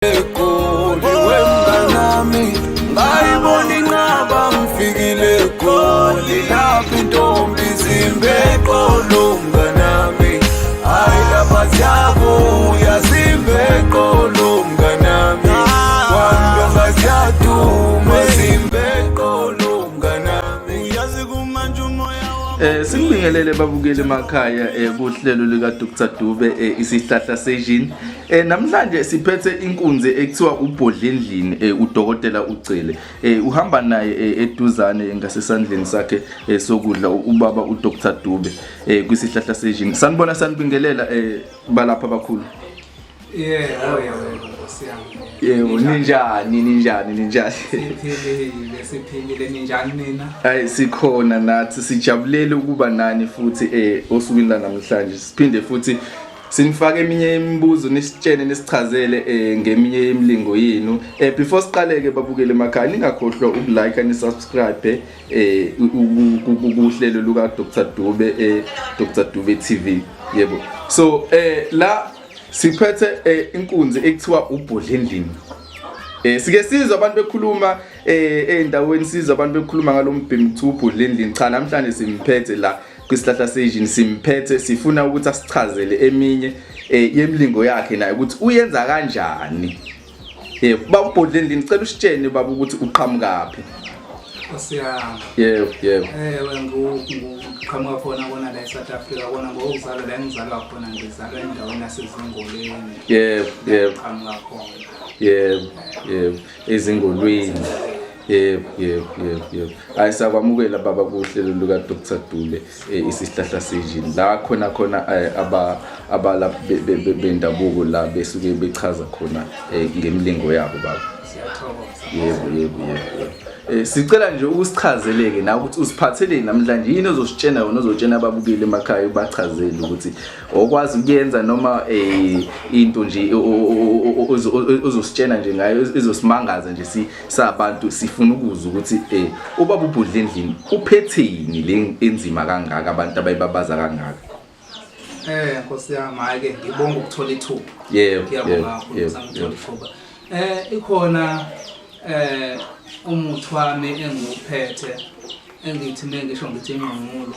Egoli wemnganami ngayibona inqaba ngifikile egoli lapho intombi zimbe eqolo mnganami hayi lapha ziyabuya zimbe eqolo mnganami kwandonga ziyaduma zimbe eqolo mnganami uyazi kumanje umoya wami Sikubingelele babukeli emakhaya kuhlelo lika Dr Dube isihlahla session. Namhlanje siphethe inkunzi ekuthiwa uBhodlendlini udokotela uCele. Uhamba naye eduzane ngasesandleni sakhe sokudla ubaba uDr Dube kwisihlahla session. Sanibona sanibingelela balapha abakhulu. Yebo, yebo, Nkosi yami. Yebo, ninjani ninjani ninjani? Siphilile, siphilile ninjani nina? Hayi sikhona nathi sijabulele ukuba nani futhi osukwini lanamhlanje. Siphinde futhi sinifake eminye imibuzo nisitshene nisichazele ngeminye yemilingo yenu. Before siqaleke babukele emakhaya ningakhohlwa ukulike ni subscribe kuhlelo luka Dr Dube Dr Dube TV. Yebo. So la siphethe inkunzi ekuthiwa uBhodlendlini. Sike sizwe abantu bekhuluma endaweni sizwe abantu bekhuluma ngalombhemu kuthiwa uBhodlendlini. Cha namhlanje simphethe la kwisihlahla sejini simphethe sifuna ukuthi asichazele eminye yemilingo yakhe naye ukuthi uyenza kanjani. Yebo, baba uBhodlendlini ngicela usitshene baba ukuthi uqhamukaphi. Nkosi yami. Yebo, yebo. Ewe ngiqhamuka khona kona la eSouth Africa kona ngokuzalwa la engizalwa khona ngizalwa endaweni yaseZingolweni. Yebo, yebo. Ngiqhamuka khona. Yebo, yebo. Ezingolweni. Yebo, yebo, yebo, yebo. Hayi sakwamukela baba kuhlelo luka Dr Dube isihlahla sejini. La khona khona abala bendabuko la besuke bechaza khona ngemilingo yabo baba. Siyathokoza. Yebo, yebo, yebo, yebo. Sicela nje ukusichazeleke na ukuthi usiphatheleni namhlanje yini ozositshena yona ozotshena ababukeli emakhaya ubachazele ukuthi okwazi ukuyenza noma into nje ozositshena nje ngayo izosimangaza nje sabantu sifuna ukuzwa ukuthi ubaba uBhodlendlini uphetheni le enzima kangaka abantu abayibabaza kangaka. Nkosi yami hayi ke ngibonga ukuthola ithuba. Yebo, Ngiyabonga yebo, kakhulu yebo, ngithola yebo. ithuba. Ikhona umuthi wami engiwuphethe engithi mengisho ngithi ingqungqulu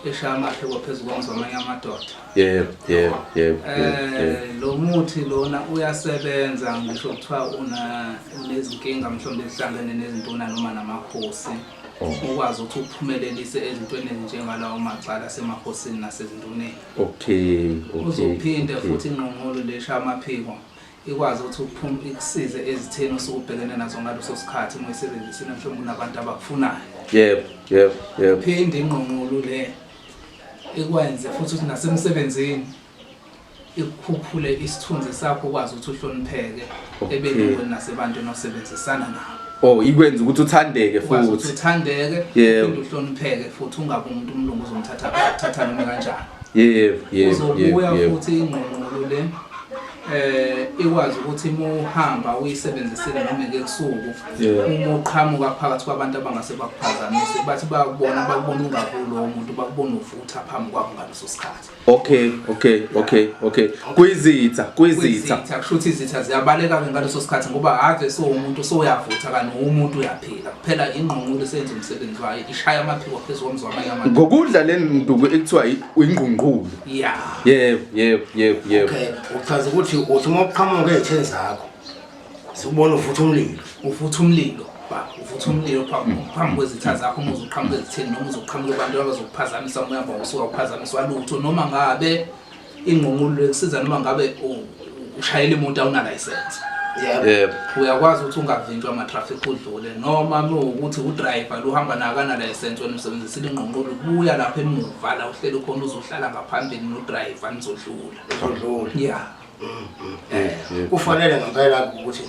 eshaya amaphiko phezu komzi wamanye amadoda. Yebo, yebo, yebo, yebo, yebo. Lo muthi lona uyasebenza ngisho kuthiwa unezinkinga mhlawumbe ezihlangene nezintuna noma namakhosi. Oh. Ukwazi ukuthi uphumelelise ezintweni ezinjengalawo macala asemakhosini nasezinduneni. Okay, okay. Uzophinde okay. futhi ingqungqulu leshaya amaphiko ikwazi ukuthi ikusize ezitheni osuke ubhekene nazo ngaleso sikhathi uma uyisebenzisile mhlawumbe kunabantu abakufunayo. Yebo, yebo, yebo. Phinde ingqungqulu le ikwenze futhi ukuthi nasemsebenzini ikukhuphule isithunzi sakho ukwazi ukuthi uhlonipheke Okay. ebelungwini nasebantwini osebenzisana nabo. Oh, ikwenza ukuthi uthandeke Ukwazi ukuthi futhi. uthandeke, Yebo. uphinde uhlonipheke futhi ungabi umuntu umlungu ozomthatha uthatha noma kanjani. Yebo, yebo, Uzobuya yebo, yebo. futhi ingqungqulu le ikwazi ukuthi uma uhamba uyisebenzisile noma ngekusuku Yeah. uma uqhamuka phakathi kwabantu abangase bakuphazamise bathi bayakubona bakubona ungakulo umuntu bakubona uvutha phambi kwabo ngaleso sikhathi. Okay, okay, okay, okay. Kwizitha, kwizitha. Kwizitha kusho ukuthi izitha ziyabaleka ke ngaleso sikhathi ngoba ave sowumuntu soyavutha kanti umuntu uyaphila. Kuphela ingqungqulu isenza umsebenzi wayo ishaya amaphiko phezu komzi wamanye amadoda. Ngokudla le nduku ekuthiwa ingqungqulu. Yeah. Yebo, yebo, yebo, yebo. Okay, uchaza ukuthi uthi uma uqhamuka ezitheni zakho sikubona uvutha umlilo. Uvutha umlilo. Ba, uvutha umlilo phambi kwezitha zakho uma uzoqhamuka ezitheni noma uzoqhamuka ebantwini abazokuphazamisa uma uhamba usuka uphazamiswa lutho noma ngabe ingqungqulu ekusiza noma ngabe ushayela imoto awuna license. Yebo. Yebo. Uyakwazi ukuthi ungavinjwa ama traffic udlule noma ukuthi udriver luhamba nakana license wena usebenzisile ingqungqulu buya lapha emuva la uhleli khona uzohlala ngaphambili no driver nizodlula. Uzodlula. Yeah. Kufanele ngempela ukuthi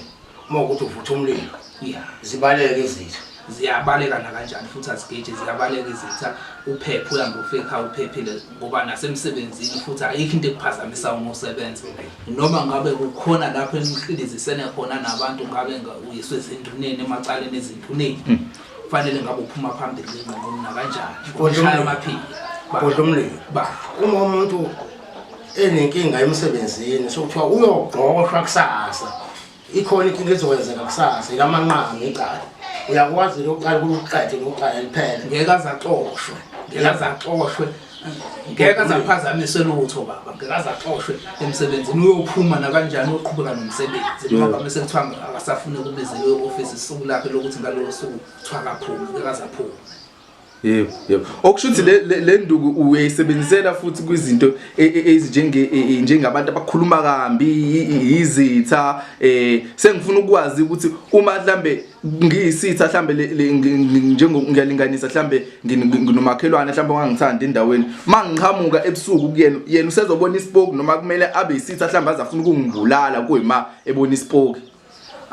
uma ukuthi uvutha umlilo Yeah. zibaleke izitha. Ziyabaleka nakanjani futhi azigeje ziyabaleka izitha uphephe uhambe ufike ekhaya uphephile ngoba nasemsebenzini futhi ayikho into ekuphazamisa uma usebenza noma ngabe kukhona lapho enihlilizisene khona nabantu ngabe uyiswe ezinduneni emacaleni ezinduneni kufanele ngabe uphuma phambili ngengqondo nakanjani Kodwa ushaya umlilo. amaphiko. Kodwa umlilo. Ba. Uma umuntu enenkinga emsebenzini sokuthiwa uyogqoshwa kusasa. Ikhona inkinga ezokwenzeka kusasa elamanqamu icala. Uyakwazi lokuqala ukuqede lokuqala liphele. Ngeke azaxoshwe, ngeke azaxoshwe, ngeke azaphazamiswe lutho baba, ngeke azaxoshwe emsebenzini. Uyophuma nakanjani uyoqhubeka nomsebenzi. Noma ngabe sekuthiwa akasafuni kubizelwe e-ofisi isuku lakhe lokuthi ngalolo suku kuthiwa akaphume, ngeke azaphume. Yebo, yebo. Okusho ukuthi le nduku uyayisebenzisela futhi kwizinto ezinjenge njengabantu abakhuluma kambi, izitha, sengifuna ukwazi ukuthi uma mhlambe ngiyisitha mhlambe njengo ngiyalinganisa mhlambe nginomakhelwane mhlambe ongangithandi endaweni, mangiqhamuka ebusuku kuyena, yena usezobona isipoki noma kumele abe isitha mhlambe azafuna ukungibulala kuyima ebona isipoki.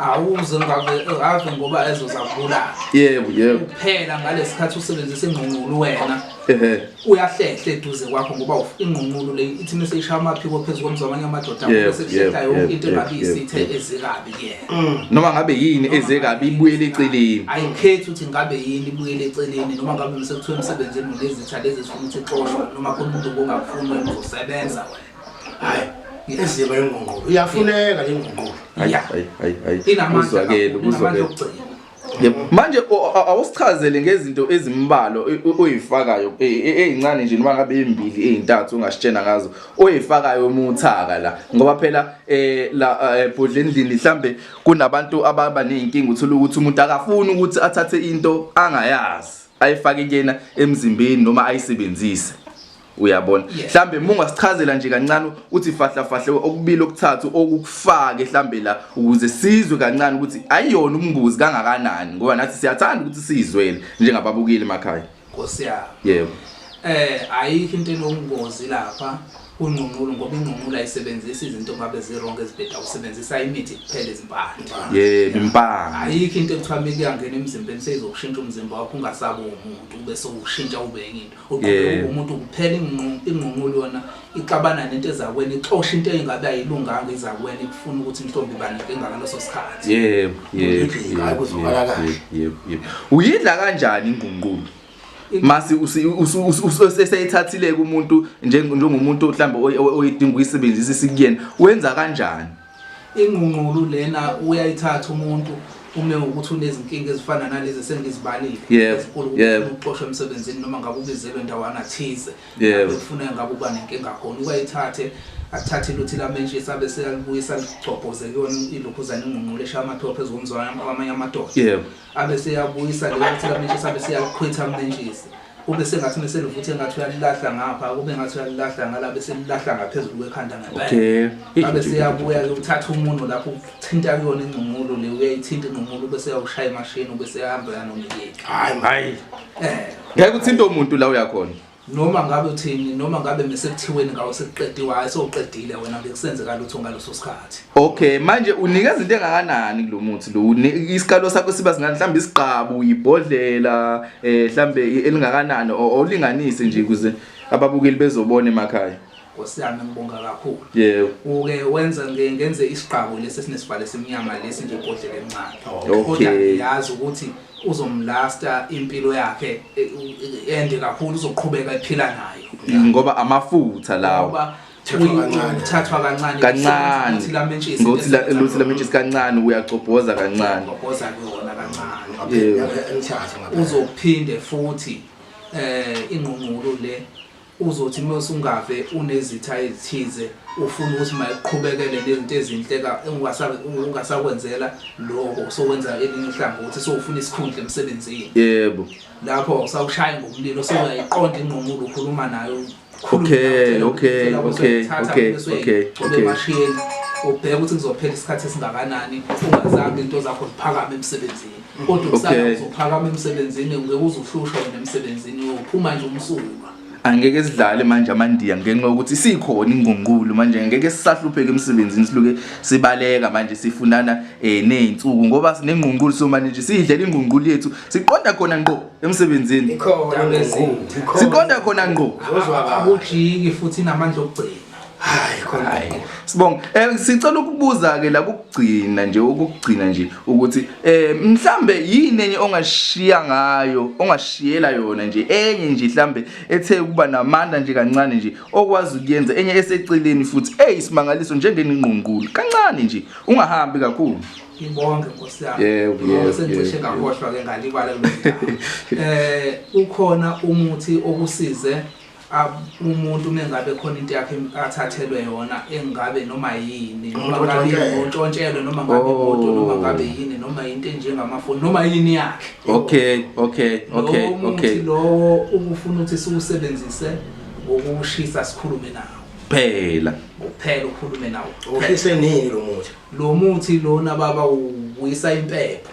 Awuze ngabe ave ngoba ezozakubulala. Yebo, yebo. Kuphela ngalesikhathi usebenzisa ingqungqulu wena. Ehhe. Uyahlehla eduze kwakho ngoba ingqungqulu le ithi mase ishaya amaphiko phezu komzi wamanye amadoda bese kuhlehla yonke into engabe isithe ezikabi kuyena. Noma ngabe yini ezekabi ibuyele eceleni. Ayikhethi ukuthi ngabe yini ibuyele eceleni noma ngabe msekuthiwa emsebenzini unezitha lezi zifuna ukuthi ixoshwe noma khona umuntu ongakufuni wena uzosebenza wena. Hayi, eziba ingqungqulu. Iyafuneka le ngqungqulu. Hayi, Yeah. hayi, hayi, hayi. Inamandla Kuzwakele, kakhulu, inamandla kuzwakele. okugcina. Yebo. Manje awusichazele ngezinto ezimbalwa oyifakayo ezincane nje noma ngabe ezimbili ezintathu ongasitshena ngazo oyifakayo umuthaka la, ngoba phela la ebhodlendlini mhlambe kunabantu ababa nezinkinga, uthola ukuthi umuntu akafuni ukuthi athathe into angayazi ayifake kuyena emzimbeni noma ayisebenzise. Uyabona? Mhlambe mungasichazela nje kancane uthi fahla fahle okubili okuthathu okukufake mhlambe la ukuze sizwe kancane ukuthi ayiyona ubungozi kangakanani, ngoba nathi siyathanda ukuthi sizwele njengababukeli emakhaya. Nkosi yami. Yebo. Ayikho into enobungozi lapha kungqungqulu, ngoba ingqungqulu ayisebenzisi izinto ngabe zironke ezibheda, usebenzisa imithi kuphela ezimpande. Yebo, impande. Ayikho into ekuthiwa mikuyangena emzimbeni seyizokushintsha umzimba wakho ungasabi umuntu, ube sewushintsha ube enye into. Uqhubeka umuntu kuphela ingqungqulu yona ixabana nento ezakwena, ixosha into engabe ayilunganga ezakwena, ikufuna ukuthi mhlawumbe iba nenkinga ngaleso sikhathi. Yebo, yebo, Uyidla, hayi, kuzwakala yebo, kahle. yebo, yebo. Uyidla kanjani ingqungqulu? Mase useyithathile kumuntu njengomuntu mhlawumbe oyidinga ukuyisebenzisa isikuyena, wenza kanjani? Ingqungqulu lena uyayithatha umuntu ume ukuthi unezinkinga ezifana nalezi esengizibalile, ezinkulu, ukuxoshwa emsebenzini noma ngabe ubizelwe ndawana thize, ufuna ngabe uba nenkinga khona, uyayithathe athathe iluthi lamentshisi abe seyalibuyisa ligcobhoze kuyona ilokhuzana ingqungqulu eshaya amaphiko phezu komzi wamanye amadoda. Abe seyabuyisa lelo luthi lamentshisi abe seyalikhwitha amentshisi, kube sengathi meselivuthe engathi uyalilahla ngapha, kube ngathi uyalilahla ngala, bese lilahla ngaphezulu kwekhanda ngempela. Abe seyabuya ke uthatha umuno lapho uthinta kuyona ingqungqulu le, uyayithinta ingqungqulu bese uyawushaya emashini bese uyahamba uyanoma ikephi. Hayi, hayi. Ngeke uthinte umuntu la uyakhona. Noma ngabe uthini, noma ngabe mesekuthiweni ngawo sekuqediwe, hayi sowuqedile wena, ngeke kusenzeka lutho ngaleso sikhathi. Okay, manje unikeza into engakanani kulo muthi lo? Isikalo sakho siba singani? Mhlawumbe isiqabu, ibhodlela, mhlawumbe elingakanani, olinganise nje ukuze ababukeli bezobona emakhaya. Nkosi yami, ngibonga kakhulu. Yebo. Uke wenza ngenze isiqabu lesi esinesivalo esimnyama lesi nje, ibhodlela elincane. Kodwa ngiyazi ukuthi uzomlasta impilo yakhe ende kakhulu, uzoqhubeka ephila nayo. Ngoba amafutha lawo. Ngoba Thathwa kancane. Uthathwa kancane. Kancane. Uthi lamentshisi. Ngokuthi luthi lamentshisi kancane, uyagcobhoza kancane. Ugcobhoza kuyona kancane. Engithathe ngapha. Uzophinde futhi ingqungqulu le uzothi uma usungave unezitha ezithize ufuna ukuthi mayiqhubekele nezinto ezinhle ungasakwenzela lokho, sowenza elinye uhlangothi, sowufuna isikhundla emsebenzini. Lapho awusawushayi ngomlilo, sewuyayiqonda ingqungqulu, ukhuluma nayo. Emashini ubheke ukuthi kuzophela isikhathi esingakanani ungazange into zakho ziphakame emsebenzini, kodwa kusala uzophakama emsebenzini, ngeke uze uhlushwe wena emsebenzini, uyophuma nje umsulwa. Angeke sidlale manje amandiya ngenxa yokuthi sikhona ingqungqulu manje, ngeke sisahlupheke emsebenzini, siluke sibaleka manje sifunana nezinsuku ngoba sinengqungqulu, so manje nje siyidlela ingqungqulu yethu, siqonda khona ngqo emsebenzini. Ikhona ingqungqulu. Siqonda khona ngqo. Uzozwa kahle. Akujiki futhi inamandla okugcina. Hayi khona. Hayi. Sibonge. Sicela ukubuza ke la kugcina nje ukugcina nje ukuthi mhlambe yini enye ongashiya ngayo ongashiyela yona nje enye nje mhlambe ethe ukuba namandla nje kancane nje okwazi ukuyenza enye eseceleni futhi eyisimangaliso njengeningqungqulu kancane nje ungahambi kakhulu. Ngibonge Nkosi yami. Yebo, yebo, Sengicishe yebo. ngakhohlwa ke ngalibala kulo ukhona umuthi okusize umuntu mengabe khona into yakhe athathelwe yona engabe noma yini noma Umuntu ngabe ontshontshelwe. untshontshelwe noma ngabe imoto noma Oh. ngabe yini noma into enjengamafoni noma yini yakhe. Okay, okay, okay, Lowo muthi okay. lowo ukufuna ukuthi siwusebenzise ngokuwushisa sikhulume nawo. Phela. Kuphela ukhulume nawo. Ushise nini lo muthi? Lo muthi lona baba ubuyisa impepho.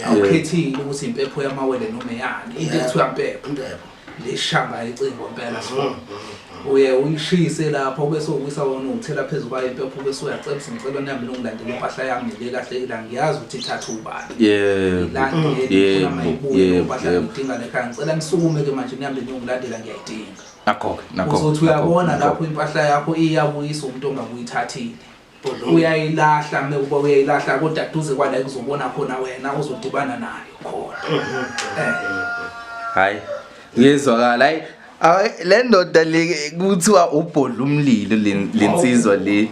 Awukhethile ukuthi impepho yamawele noma eyani. Into ekuthiwa impepho. Impepho. Leshamba icingo impela sifuna. Uye uyishise lapho bese uwisa wona uthela phezu kwayo impepho bese uyacela ukuthi ngicela nihambe nongilandela impahla yami le kahle la ngiyazi ukuthi ithatha ubani. Yebo. Ilandele Yebo, ngifuna mayibuye yebo, impahla yebo. ngidinga lekhaya ngicela nisukume ke manje nihambe niyongilandela ngiyayidinga. Nakho-ke, nakho. Uzothi nakho, uyabona nakho. lapho impahla yakho iyabuyisa umuntu ongabuyithathile. Uyayilahla mekuba uyayilahla kodwa duze kwala kuzobona khona wena uzodibana nayo khona. Hayi. Kuyezwakala hayi. Hayi le ndoda le kuthiwa ubhodla umlilo lensizwa le.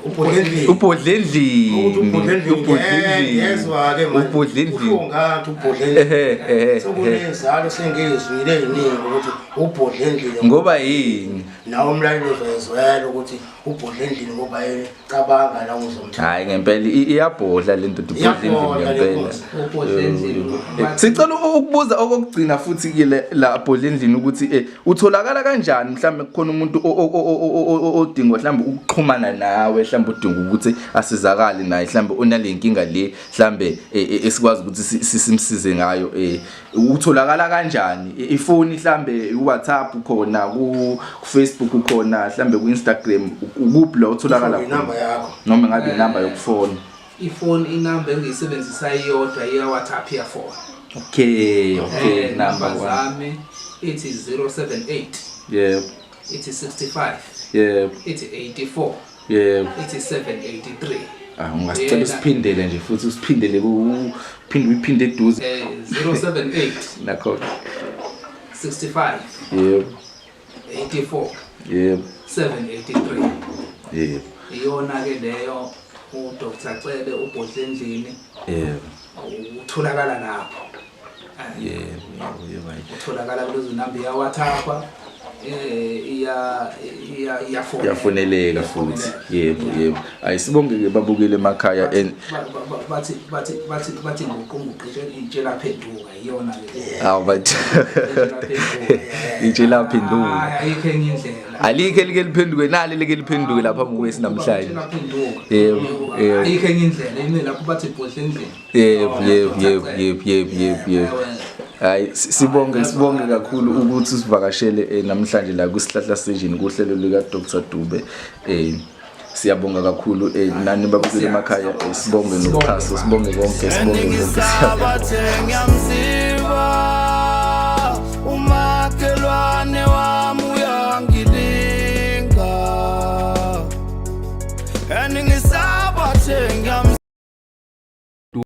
Ubhodla endlini. Ubhodla endlini. Ukuthi ubhodla endlini. Ubhodla endlini. Ngiyezwa ke manje. Ubhodla endlini. Usho ngathi ubhodla Ehe, endlini. ehe, ehe. Sekunezalo sengizwile eziningi ukuthi ubhodla endlini. Ngoba yini? Nawe umlaleli uzoyizwela ukuthi ubhodla endlini ngoba ecabanga la uzomthatha. Hayi ngempela iyabhodla le ndoda ubhodla endlini Iyabhodla le ngempela. nkosi. Ubhodla endlini. Sicela ukubuza okokugcina futhi ke la bhodla endlini ukuthi utholakala kanjani mhlambe kukhona umuntu odinga mhlambe ukuxhumana nawe mhlambe udinga ukuthi asizakale naye mhlambe unale nkinga le mhlambe esikwazi ukuthi simsize ngayo utholakala kanjani ifoni mhlambe uWhatsApp khona ku Facebook khona mhlambe ku Instagram ukuphi la utholakala Ifoni inamba yakho. noma ngabe inamba yokufona? Ifoni inamba engiyisebenzisa iyodwa iya WhatsApp iyafona. Okay, okay, number Number 1. zami ithi 078 Yebo, ithi 65 yebo, ithi 84 yebo. ithi 783. Ah, ungasicela usiphindele nje futhi usiphindele uphinde uyiphinde eduze. 078 Nakho. 65 Yebo, 84 yebo, 783. yebo. Iyona ke leyo uDr Cele ubhodla endlini. Yebo. Utholakala lapho. Yebo, yebo, yebo. Utholakala kulezo namba ya WhatsApp iya Iyafoneleka futhi. Yebo, yebo. Ayisibonge ke babukele emakhaya bathi bathi bathi bathi ngoqunguqishe itshela phenduka iyona ke. Awu bathi itshela phenduka. Ayikho enye indlela. Alikho elike liphenduke nali elike liphenduke lapha ngokwesi namhlanje. Itshela phenduka. Yebo, yebo. Ayikho enye indlela ime lapho bathi bhodla endlini. Yebo, yebo, yebo, yebo, yebo, yebo, yebo. Hayi sibonge kakhulu ukuthi usivakashele namhlanje la kuSihlahla Session kuhlelo lika Dr Dube. Siyabonga kakhulu nani babukele emakhaya, sibonge nokuxhasa, sibonge konke, sibonge konke. Siyabonga.